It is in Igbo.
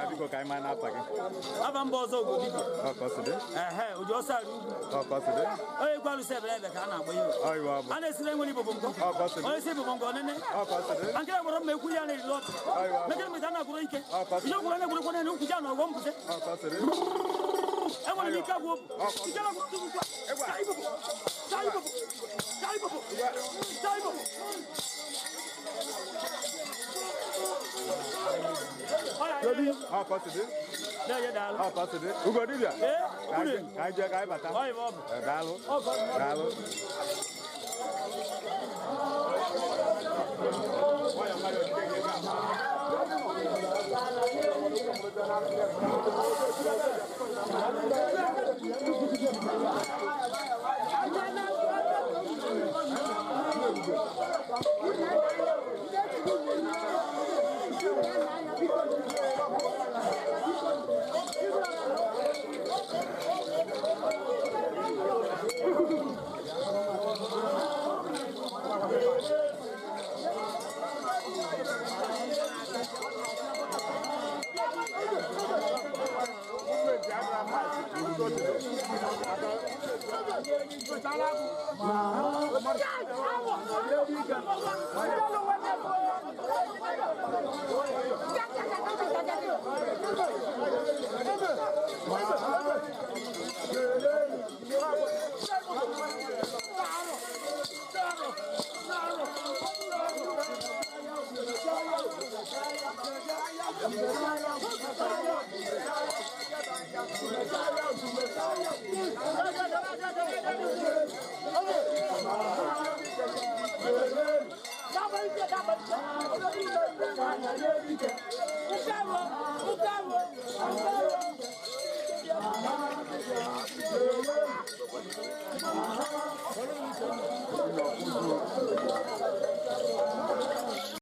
Biko ka anyị maa n'afa gị. Aba mba ọzọ Ugodibia. Ọ ka ọ si dị? Ehe, ụdị ọsọ ara ugwu. Ọ ka ọ si dị? Onye gwarụ sị ebere ebe ka a na-agba iwe. Ọ iwe ọ bụ. A na-esiri enwere ibo bụ nkọ. Ọ ka ọ si dị? Onye si ibo bụ nkọ nene. Ọ ka ọ si dị? Ankere gwara mma ekwu ya na-eriri ọtụ. Ọ iwe ọ bụ. Mekere mgbe a na-agwụrụ ike. Ọ ka ọ si dị? Ihe gwụrụ na-egwurekwa na ukwu ya na ọghọ mbuze. Ọ ka ọ si dị? Enwere m ike agwụ obu. Ike na gwụrụ tupu kwa. Ka ibo bụ. Ka ibo bụ. Ka ibo bụ. Ka ibo bụ. Ọ ka ọ si dị? Ọ ka ọ si dị? Ugodibia. Ka anyị jee ka anyị bata. Daalụ. Daalụ.